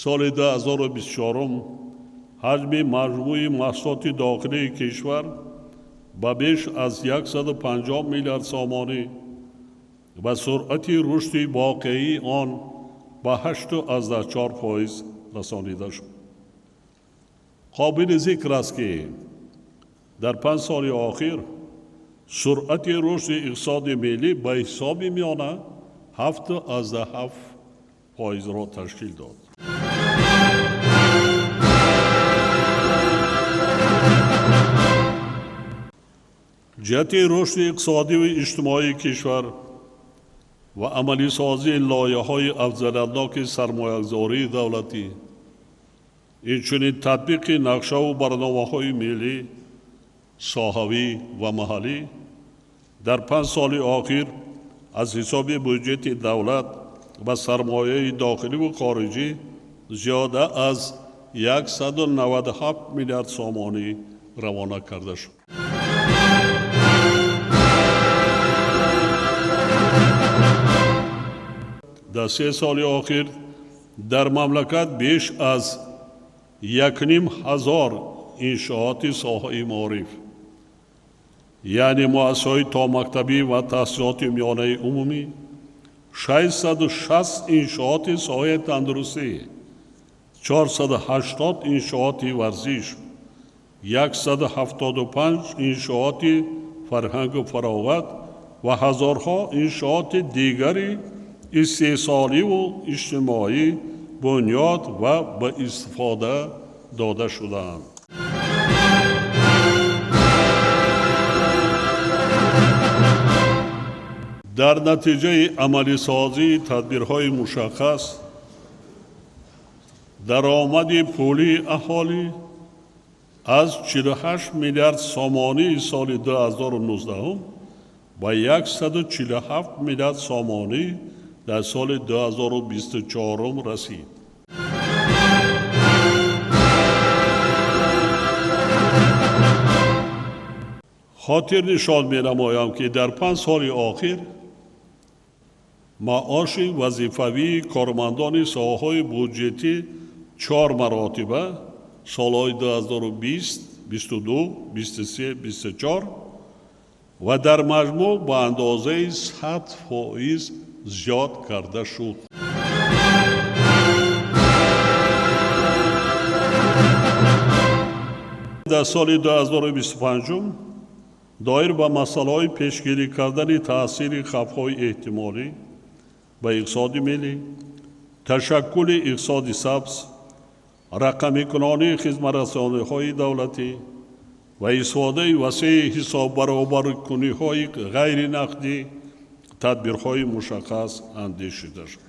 Соли 2024 ҳаҷми маҷмӯи маҳсулоти дохилии кишвар ба беш аз 150 миллиард сомонӣ ва суръати рушди воқеии он ба 8,4% расонида шуд. Қобили зикр аст, ки дар 5 соли охир суръати рушди иқтисоди миллӣ ба ҳисоби миёна 7,7%-ро ташкил дод. Ҷиҳати рушди иқтисодиву иҷтимоии кишвар ва амалисозии лоиҳаҳои афзалиятноки сармоягузории давлатӣ, инчунин татбиқи нақшаву барномаҳои миллӣ, соҳавӣ ва маҳаллӣ дар 5 соли охир аз ҳисоби буҷети давлат ва сармояи дохиливу хориҷӣ зиёда аз 197 миллиард сомонӣ равона карда шуд. Дар 3 соли охир дар мамлакат беш аз 1500 иншооти соҳаи маориф, яъне муассисаҳои томактабӣ ва таҳсилоти миёнаи умумӣ, 660 иншооти соҳаи тандурустӣ, 480 иншооти варзиш, 175 иншооти фарҳангу фароғат ва ҳазорҳо иншооти дигари истеҳсоливу иҷтимоӣ бунёд ва ба истифода дода шудаанд. Дар натиҷаи амалисозии тадбирҳои мушаххас даромади пулии аҳолӣ аз 48 миллиард сомонии соли 2019 ба 147 миллиард сомонӣ дар соли 2024 расид. Хотир нишон менамоям, ки дар 5 соли охир маоши вазифавии кормандони соҳаҳои буҷетӣ 4 маротиба солҳои 2020, 22, 23, 24 ва дар маҷмӯъ ба андозаи 100% зиёд карда шуд. Дар соли 2025 доир ба масъалаҳои пешгирӣ кардани таъсири хавфҳои эҳтимолӣ ба иқтисоди миллӣ, ташаккули иқтисоди сабз, рақамикунонии хизматрасониҳои давлатӣ ва истифодаи васеи ҳисоббаробаркуниҳои ғайринақдӣ тадбирҳои мушаххас андешида шуд.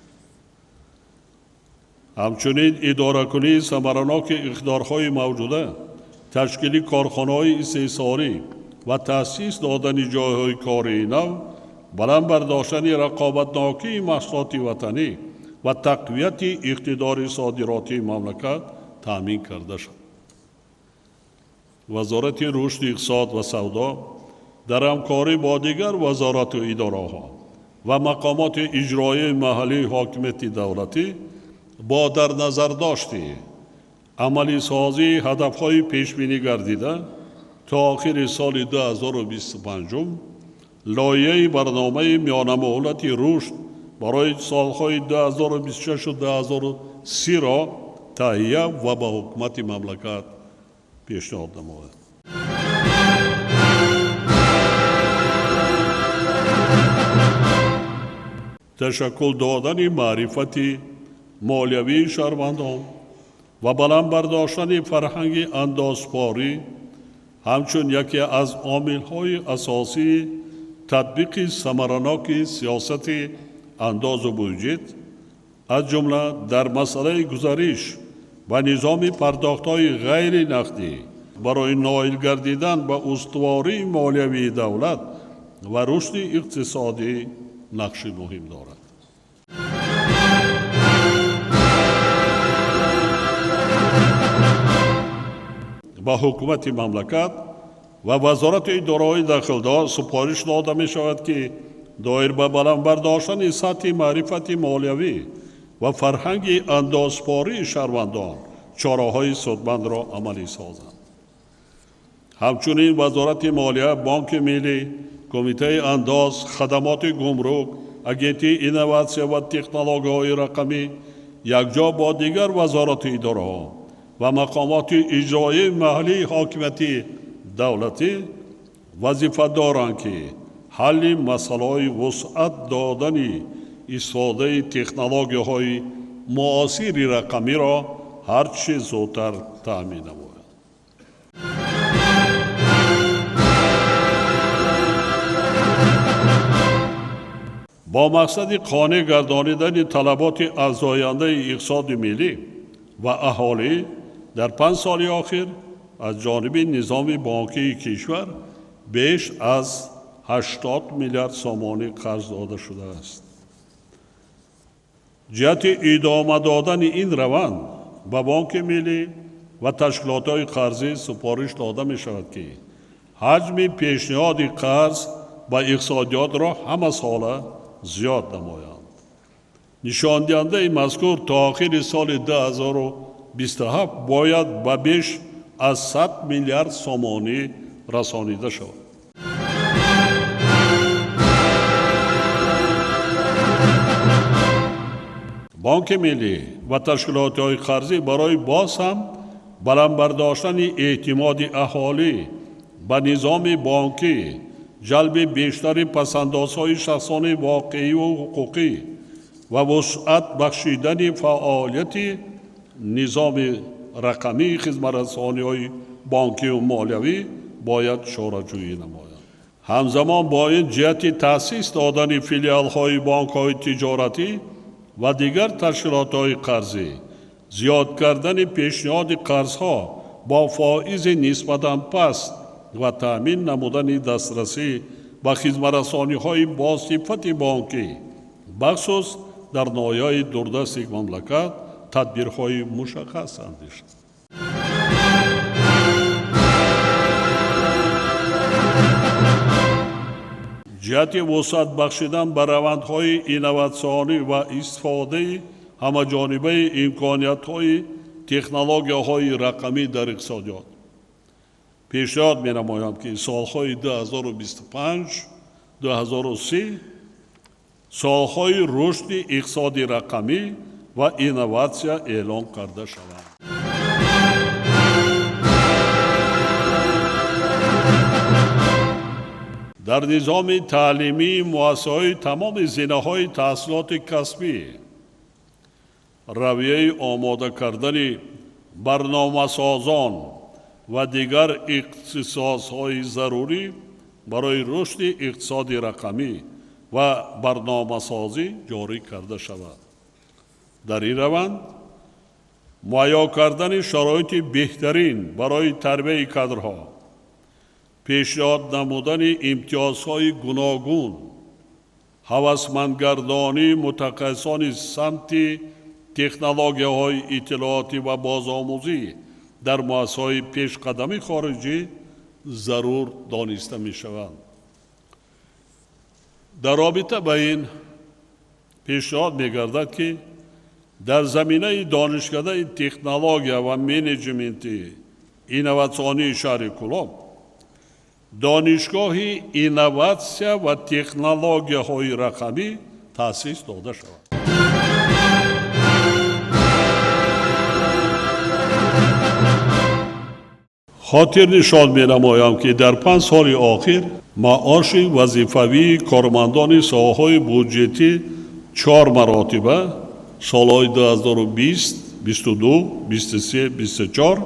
Ҳамчунин идоракунии самараноки иқтидорҳои мавҷуда, ташкили корхонаҳои истеҳсолӣ ва таъсис додани ҷойҳои кории нав, баланд бардоштани рақобатнокии маҳсулоти ватанӣ ва тақвияти иқтидори содиротии мамлакат таъмин карда шуд. Вазорати рушди иқтисод ва савдо дар ҳамкорӣ бо дигар вазорату идораҳо ва мақомоти иҷроии маҳаллии ҳокимияти давлатӣ бо дар назардошти амалисозии ҳадафҳои пешбинӣ гардида то охири соли 2025 лоиҳаи барномаи миёнамуҳлати рушд барои солҳои 2026-2030-ро таҳия ва ба ҳукумати мамлакат пешниҳод намояд. Ташаккул додани маърифати молиявии шаҳрвандон ва баланд бардоштани фарҳанги андозпорӣ ҳамчун яке аз омилҳои асосии татбиқи самараноки сиёсати андозу буҷет, аз ҷумла дар масъалаи гузариш ба низоми пардохтҳои ғайринақдӣ барои ноил гардидан ба устувории молиявии давлат ва рушди иқтисодӣ нақши муҳим дорад. Ба ҳукумати мамлакат ва вазорати идораҳои дахлдор супориш дода мешавад, ки доир ба баланд бардоштани сатҳи маърифати молиявӣ ва фарҳанги андозпории шаҳрвандон чораҳои судмандро амалӣ созанд. Ҳамчунин Вазорати молия, Бонки миллӣ, Кумитаи андоз, хадамоти гумрук, Агентии инноватсия ва технологияҳои рақамӣ якҷо бо дигар вазорату идораҳо ва мақомоти иҷроии маҳаллии ҳокимияти давлатӣ вазифа доранд, ки ҳалли масъалаҳои вусъат додани истифодаи технологияҳои муосири рақамиро ҳарчи зудтар таъмин намоянд. Бо мақсади қонеъ гардонидани талаботи афзояндаи иқтисоди миллӣ ва аҳолӣ дар 5 соли охир аз ҷониби низоми бонкии кишвар беш аз 80 миллиард сомонӣ қарз дода шудааст. Ҷиҳати идома додани ин раванд ба Бонки миллӣ ва ташкилотҳои қарзӣ супориш дода мешавад, ки ҳаҷми пешниҳоди қарз ба иқтисодиётро ҳамасола зиёд намоянд. Нишондиҳандаи мазкур то охири соли 2027 бояд ба беш аз 100 миллиард сомонӣ расонида шавад. Бонки миллӣ ва ташкилотҳои қарзӣ барои боз ҳам баланд бардоштани эътимоди аҳолӣ ба низоми бонкӣ, ҷалби бештари пасандозҳои шахсони воқеиву ҳуқуқӣ ва вусъат бахшидани фаъолияти низоми рақамии хизматрасониҳои бонкиву молиявӣ бояд чораҷӯӣ намоянд. Ҳамзамон бо ин ҷиҳати таъсис додани филиалҳои бонкҳои тиҷоратӣ ва дигар ташкилотҳои қарзӣ, зиёд кардани пешниҳоди қарзҳо бо фоизи нисбатан паст ва таъмин намудани дастрасӣ ба хизматрасониҳои босифати бонкӣ, бахусус дар ноҳияҳои дурдасти мамлакат тадбирҳои мушаххас андешанд. Ҷиҳати вусъат бахшидан ба равандҳои инноватсионӣ ва истифодаи ҳамаҷонибаи имкониятҳои технологияҳои рақамӣ дар иқтисодиёт пешниҳод менамоям, ки солҳои 2025-2030 солҳои рушди иқтисоди рақамӣ ва инноватсия эълон карда шаванд. Дар низоми таълимии муассисаҳои тамоми зинаҳои таҳсилоти касбӣ равияи омода кардани барномасозон ва дигар ихтисосҳои зарурӣ барои рушди иқтисоди рақамӣ ва барномасозӣ ҷорӣ карда шавад. Дар ин раванд муҳайё кардани шароити беҳтарин барои тарбияи кадрҳо, пешниҳод намудани имтиёзҳои гуногун, ҳавасмандгардонии мутахассисони самти технологияҳои иттилоотӣ ва бозомӯзӣ дар муассисаҳои пешқадами хориҷӣ зарур дониста мешаванд. Дар робита ба ин пешниҳод мегардад, ки дар заминаи донишкадаи технология ва менеҷменти инноватсионии шаҳри Кӯлоб донишгоҳи инноватсия ва технологияҳои рақамӣ таъсис дода шавад. Хотир нишон менамоям, ки дар 5 соли охир маоши вазифавии кормандони соҳаҳои буҷетӣ 4 маротиба солҳои 2020, 22, 23, 24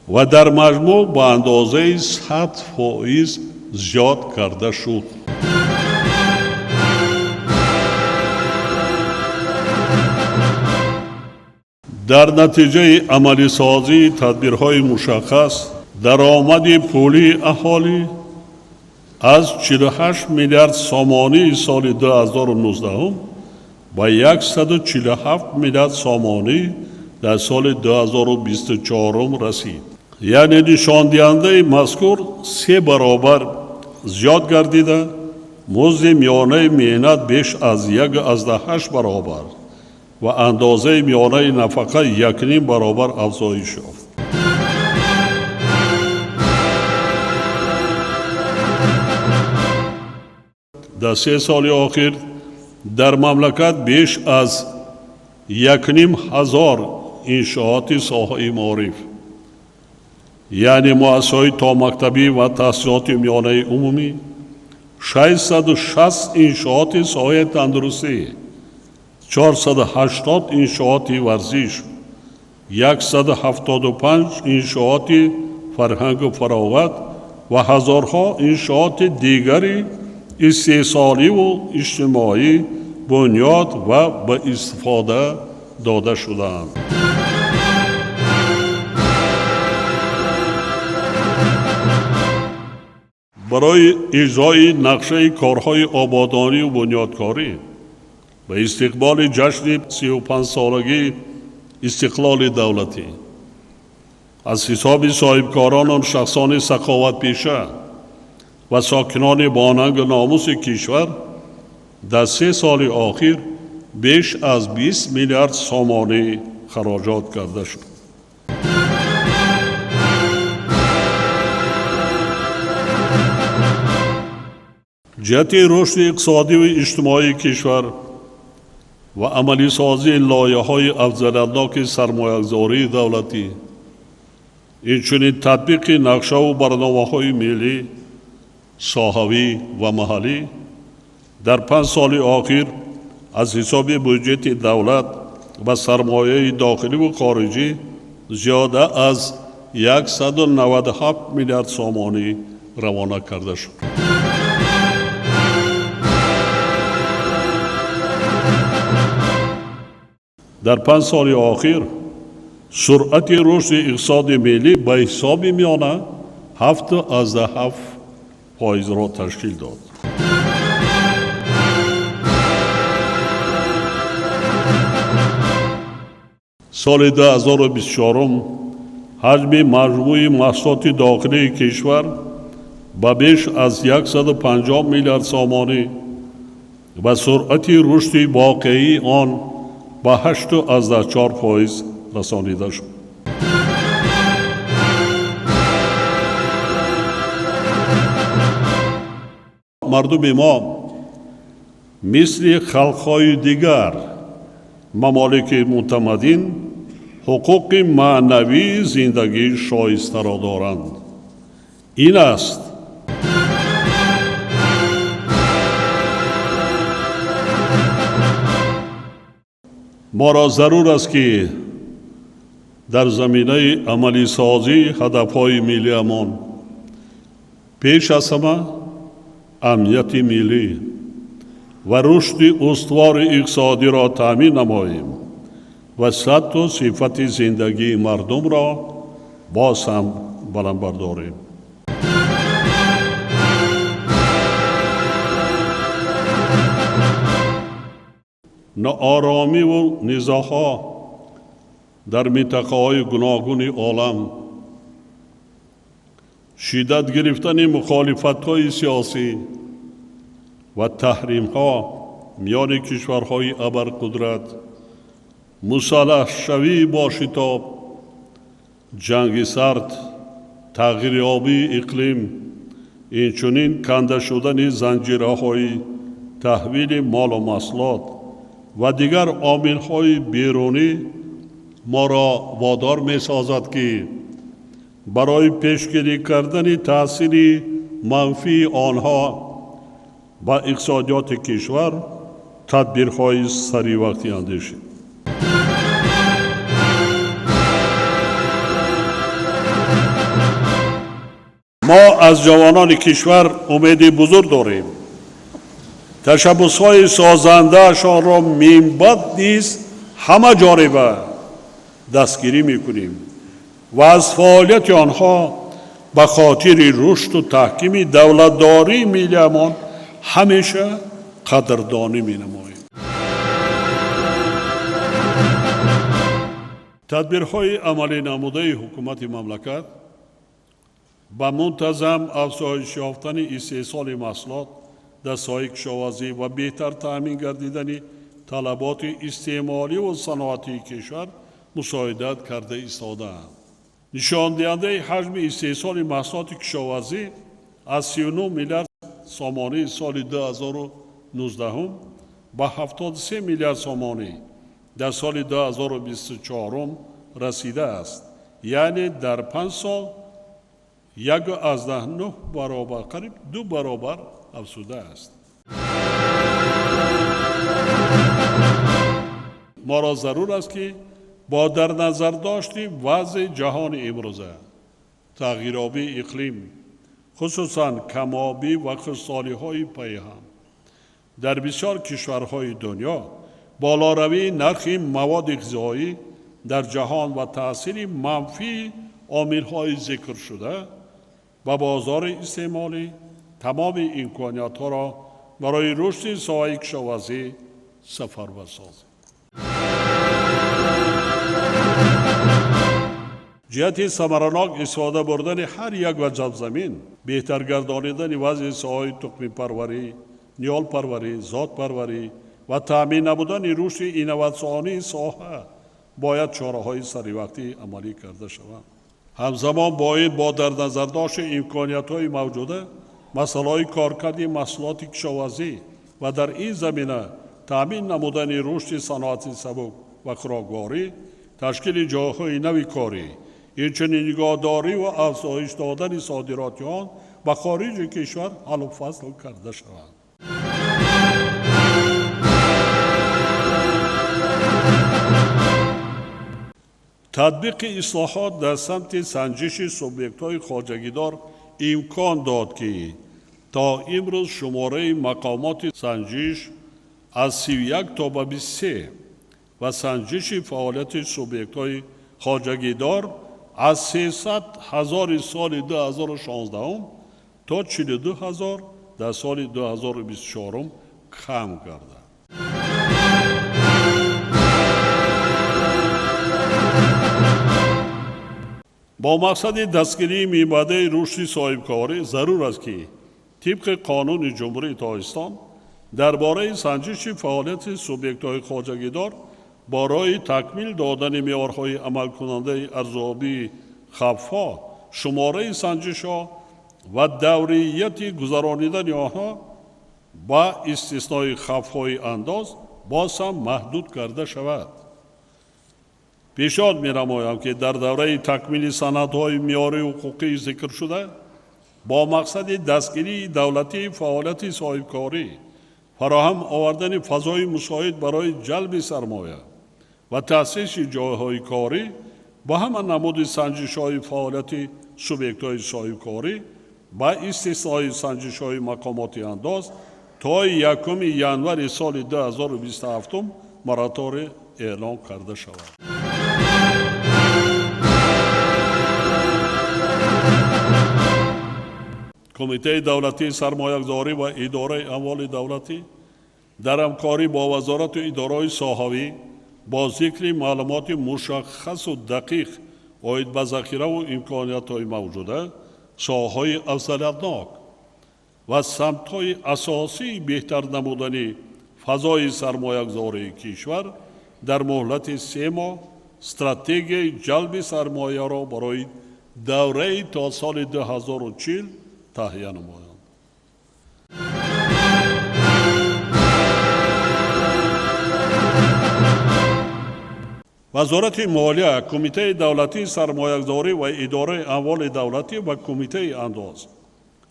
ва дар маҷмӯъ ба андозаи 100% зиёд карда шуд. Дар натиҷаи амалисозии тадбирҳои мушаххас даромади пулии аҳолӣ аз 48 миллиард сомонии соли 2019 ба 147 миллиард сомонӣ дар соли 2024 расид. Яъне нишондиҳандаи мазкур 3 баробар зиёд гардида, музди миёнаи меҳнат беш аз 1,8 баробар ва андозаи миёнаи нафақа 1,5 баробар афзоиш ёфт. Дар 3 соли охир дар мамлакат беш аз 1,5 ҳазор иншооти соҳаи маориф, яъне муассисаҳои томактабӣ ва таҳсилоти миёнаи умумӣ, 660 иншооти соҳаи тандурустӣ, 480 иншооти варзиш, 175 иншооти фарҳангу фароғат ва ҳазорҳо иншооти дигари истеҳсоливу иҷтимоӣ бунёд ва ба истифода дода шудаанд. Барои иҷрои нақшаи корҳои ободонию бунёдкорӣ ба истиқболи ҷашни 35-солагии истиқлоли давлатӣ аз ҳисоби соҳибкорону шахсони саховатпеша ва сокинони бонангу номуси кишвар дар 3 соли охир беш аз 20 миллиард сомонӣ хароҷот карда шуд. Ҷиҳати рушди иқтисодиву иҷтимоии кишвар ва амалисозии лоиҳаҳои афзалиятноки сармоягузории давлатӣ, инчунин татбиқи нақшаву барномаҳои миллӣ, соҳавӣ ва маҳаллӣ дар 5 соли охир аз ҳисоби буҷети давлат ва сармояи дохиливу хориҷӣ зиёда аз 197 миллиард сомонӣ равона карда шуд. Дар 5 соли охир суръати рушди иқтисоди миллӣ ба ҳисоби миёна 7,7%-ро ташкил дод. Соли 2024 ҳаҷми маҷмӯи маҳсулоти дохилии кишвар ба беш аз 150 миллиард сомонӣ ва суръати рушди воқеии он ба 8,4% расонида шуд. Мардуми мо мисли халқҳои дигар мамолики мутамаддин ҳуқуқи маънавии зиндагии шоистаро доранд. Ин аст моро зарур аст, ки дар заминаи амалисозии ҳадафҳои миллиамон пеш аз ҳама амнияти миллӣ ва рушди устувори иқтисодиро таъмин намоем ва сатҳу сифати зиндагии мардумро боз ҳам баланд бардорем. Нооромиву низоъҳо дар минтақаҳои гуногуни олам, шиддат гирифтани мухолифатҳои сиёсӣ ва таҳримҳо миёни кишварҳои абарқудрат, мусаллаҳшавии бо шитоб, ҷанги сард, тағйирёбии иқлим, инчунин канда шудани занҷираҳои таҳвили молу маҳсулот ва дигар омилҳои берунӣ моро водор месозад, ки барои пешгирӣ кардани таъсири манфии онҳо ба иқтисодиёти кишвар тадбирҳои саривақтӣ андешем. Мо аз ҷавонони кишвар умеди бузург дорем. Ташаббусҳои созандаашонро минбаъд низ ҳама ҷониба дастгирӣ мекунем ва аз фаъолияти онҳо ба хотири рушду таҳкими давлатдории миллиамон ҳамеша қадрдонӣ менамоем. Тадбирҳои амалӣ намудаи ҳукумати мамлакат ба мунтазам афзоиш ёфтани истеҳсоли маҳсулот дар соҳаи кишоварзӣ ва беҳтар таъмин гардидани талаботи истеъмоливу саноатии кишвар мусоидат карда истодаанд. Нишондиҳандаи ҳаҷми истеҳсоли маҳсулоти кишоварзӣ аз 39 миллиард сомонии соли 2019 ба 73 миллиард сомонӣ дар соли 2024 расидааст, яъне дар 5 сол 1,9 баробар, қариб 2 баробар афзудааст. Моро зарур аст, ки бо дар назардошти вазъи ҷаҳони имрӯза, тағйиробии иқлим, хусусан камобӣ ва хушсолиҳои пайҳам дар бисёр кишварҳои дунё, болоравии нархи маводи ғизоӣ дар ҷаҳон ва таъсири манфии омилҳои зикршуда ба бозори истеъмолӣ тамоми имкониятҳоро барои рушди соҳаи кишоварзӣ сафарбар созем. Ҷиҳати самаранок истифода бурдани ҳар як ваҷаб замин, беҳтар гардонидани вазъи соҳаи тухмипарварӣ, ниҳолпарварӣ, зотпарварӣ ва таъмин намудани рушди инноватсионии соҳа бояд чораҳои саривақтӣ амалӣ карда шаванд. Ҳамзамон бо ин, бо дар назардошти имкониятҳои мавҷуда, масъалаҳои коркарди маҳсулоти кишоварзӣ ва дар ин замина таъмин намудани рушди саноати сабук ва хӯрокворӣ, ташкили ҷойҳои нави корӣ, инчунин нигоҳдорӣ ва афзоиш додани содироти он ба хориҷи кишвар ҳаллу фасл карда шаванд. Татбиқи ислоҳот дар самти санҷиши субъектҳои хоҷагидор имкон дод, ки то имрӯз шумораи мақомоти санҷиш аз 31 то ба 23 ва санҷиши фаъолияти субъектҳои хоҷагидор аз 300 ҳазори соли 2016 то 42 ҳазор дар соли 2024 кам гардад. Бо мақсади дастгирии минбаъдаи рушди соҳибкорӣ зарур аст, ки тибқи қонуни Ҷумҳурии Тоҷикистон дар бораи санҷиши фаъолияти субъектҳои хоҷагидор барои такмил додани меъёрҳои амалкунандаи арзёбии хавфҳо, шумораи санҷишҳо ва даврияти гузаронидани онҳо ба истиснои хавфҳои андоз боз ҳам маҳдуд карда шавад. Пешниҳод менамоям, ки дар давраи такмили санадҳои меъёрии ҳуқуқии зикршуда бо мақсади дастгирии давлатии фаъолияти соҳибкорӣ, фароҳам овардани фазои мусоид барои ҷалби сармоя ва таъсиси ҷойҳои корӣ ба ҳама намуди санҷишҳои фаъолияти субъектҳои соҳибкорӣ ба истиснои санҷишҳои мақомоти андоз то 1 январи соли 2027 мораторий эълон карда шавад. Кумитаи давлатии сармоягузорӣ ва идораи амволи давлатӣ дар ҳамкорӣ бо вазорату идораҳои соҳавӣ бо зикри маълумоти мушаххасу дақиқ оид ба захираву имкониятҳои мавҷуда, соҳаҳои афзалиятнок ва самтҳои асосии беҳтар намудани фазои сармоягузории кишвар дар муҳлати 3 моҳ стратегияи ҷалби сармояро барои давраи то соли 2040 таҳия намоянд. Вазорати молия, Кумитаи давлатии сармоягузорӣ ва идораи амволи давлатӣ ва Кумитаи андоз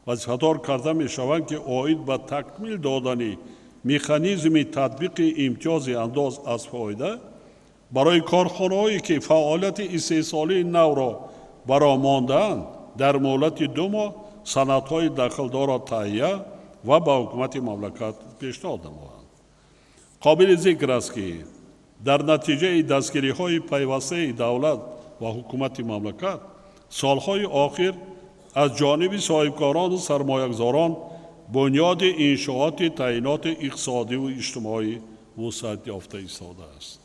вазифадор карда мешаванд, ки оид ба такмил додани механизми татбиқи имтиёзи андоз аз фоида барои корхонаҳое, ки фаъолияти истеҳсолии навро бароҳ мондаанд, дар муҳлати 2 моҳ санадҳои дахлдорро таҳия ва ба ҳукумати мамлакат пешниҳод намоянд. Қобили зикр аст, ки дар натиҷаи дастгириҳои пайвастаи давлат ва ҳукумати мамлакат солҳои охир аз ҷониби соҳибкорону сармоягузорон бунёди иншооти таъиноти иқтисодиву иҷтимоӣ вусъат ёфта истодааст.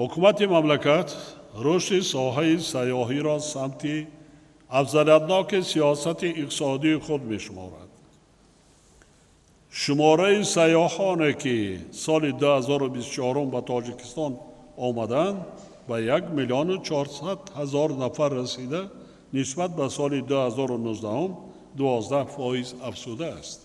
Ҳукумати мамлакат рушди соҳаи сайёҳиро самти Афзалиятноки сиёсати иқтисодии худ мешуморад. Шумораи сайёҳоне, ки соли 2024 ба Тоҷикистон омаданд, ба 1 400 000 нафар расида, нисбат ба соли 2019 12% афзудааст.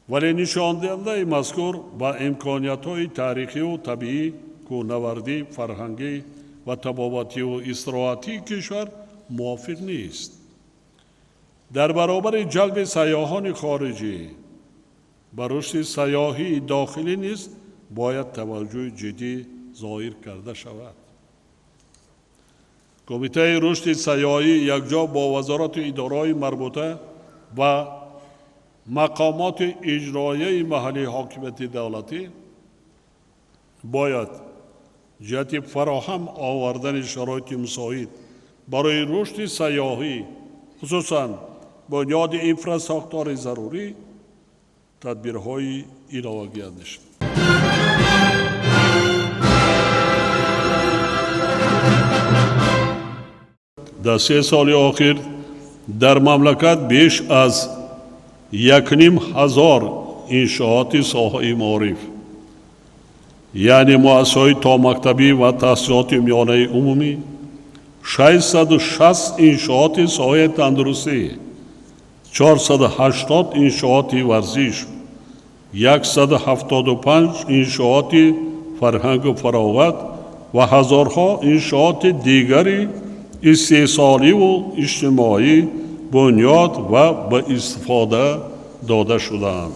Вале нишондиҳандаи мазкур ба имкониятҳои таърихию табиӣ, кӯҳнавардӣ, фарҳангӣ ва табобатию истироҳатии кишвар мувофиқ нест. Дар баробари ҷалби сайёҳони хориҷӣ ба рушди сайёҳии дохилӣ низ бояд таваҷҷӯҳи ҷиддӣ зоҳир карда шавад. Кумитаи рушди сайёҳӣ якҷо бо вазорату идораҳои марбута ва мақомоти иҷроияи маҳаллии ҳокимияти давлатӣ бояд ҷиҳати фароҳам овардани шароити мусоид барои рушди сайёҳӣ, хусусан бунёди инфрасохтори зарурӣ, тадбирҳои иловагӣ андешанд. Дар 3 соли охир дар мамлакат беш аз 1500 иншооти соҳаи маориф, яъне муассисаҳои томактабӣ ва таҳсилоти миёнаи умумӣ, 660 иншооти соҳаи тандурустӣ, 480 иншооти варзиш, 175 иншооти фарҳангу фароғат ва ҳазорҳо иншооти дигари истеҳсоливу иҷтимоӣ бунёд ва ба истифода дода шудаанд.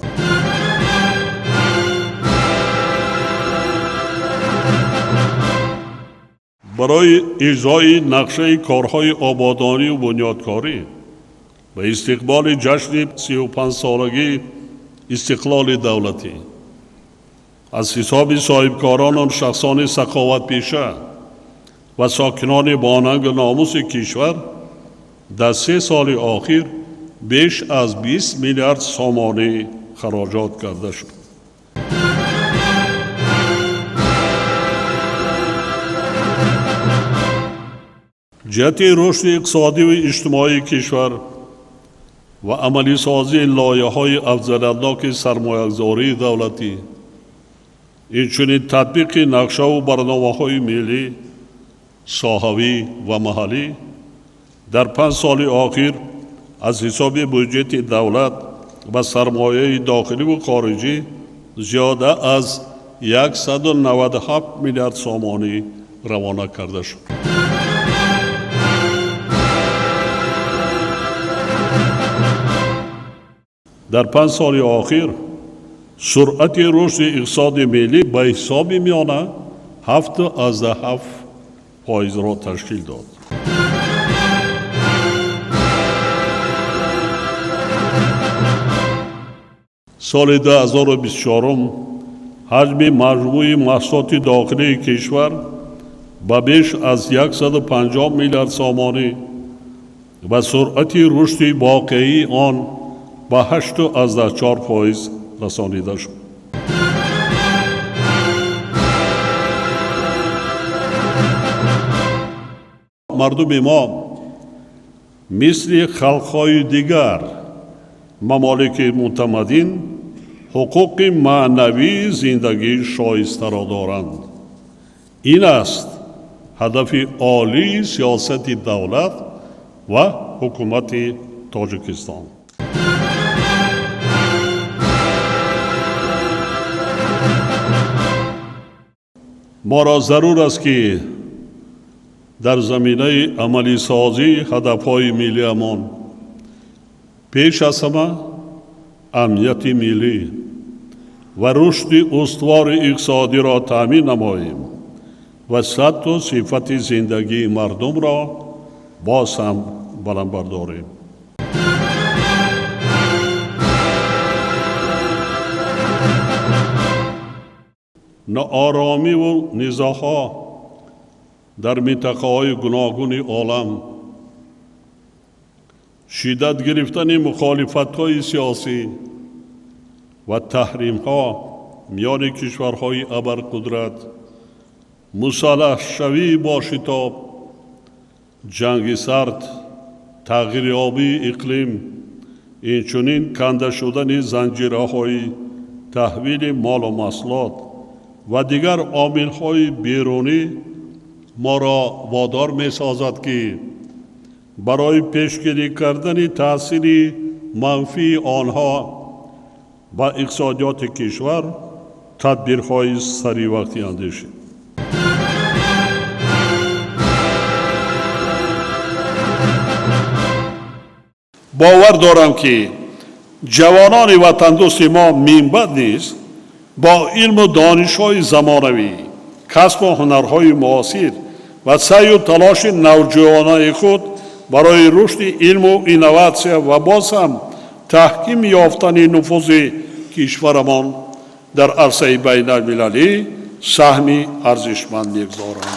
Барои иҷрои нақшаи корҳои ободонию бунёдкорӣ ба истиқболи ҷашни 35-солагии истиқлоли давлатӣ аз ҳисоби соҳибкорону шахсони саховатпеша ва сокинони бонангу номуси кишвар дар 3 соли охир беш аз 20 миллиард сомонӣ хароҷот карда шуд. Ҷиҳати рушди иқтисодиву иҷтимоии кишвар ва амалисозии лоиҳаҳои афзалиятноки сармоягузории давлатӣ, инчунин татбиқи нақшаву барномаҳои миллӣ, соҳавӣ ва маҳаллӣ дар 5 соли охир аз ҳисоби буҷети давлат ва сармояи дохиливу хориҷӣ зиёда аз 197 миллиард сомонӣ равона карда шуд. Дар 5 соли охир суръати рушди иқтисоди миллӣ ба ҳисоби миёна 7,7%-ро ташкил дод. Соли 2024 ҳаҷми маҷмӯи маҳсулоти дохилии кишвар ба беш аз 150 миллиард сомонӣ ва суръати рушди воқеии он ба 8,4% расонида шуд. Мардуми мо мисли халқҳои дигар мамолики мутамаддин ҳуқуқи маънавии зиндагии шоистаро доранд. Ин аст ҳадафи олии сиёсати давлат ва ҳукумати Тоҷикистон. Моро зарур аст, ки дар заминаи амалисозии ҳадафҳои миллиамон пеш аз ҳама амнияти миллӣ ва рушди устувори иқтисодиро таъмин намоем ва сатҳу сифати зиндагии мардумро боз ҳам баланд бардорем. Нооромиву низоъҳо дар минтақаҳои гуногуни олам, шиддат гирифтани мухолифатҳои сиёсӣ ва таҳримҳо миёни кишварҳои абарқудрат, мусаллаҳшавии бошитоб Ҷанги сард, тағйирёбии иқлим, инчунин канда шудани занҷираҳои таҳвили молу маҳсулот ва дигар омилҳои берунӣ моро водор месозад, ки барои пешгирӣ кардани таъсири манфии онҳо ба иқтисодиёти кишвар тадбирҳои саривақтӣ андешем. Бовар дорам, ки ҷавонони ватандӯсти мо минбаъд низ бо илму донишҳои замонавӣ, касбу ҳунарҳои муосир ва саъю талоши навҷӯёнаи худ барои рушди илму инноватсия ва боз ҳам таҳким ёфтани нуфузи кишварамон дар арсаи байналмилалӣ саҳми арзишманд мегузоранд.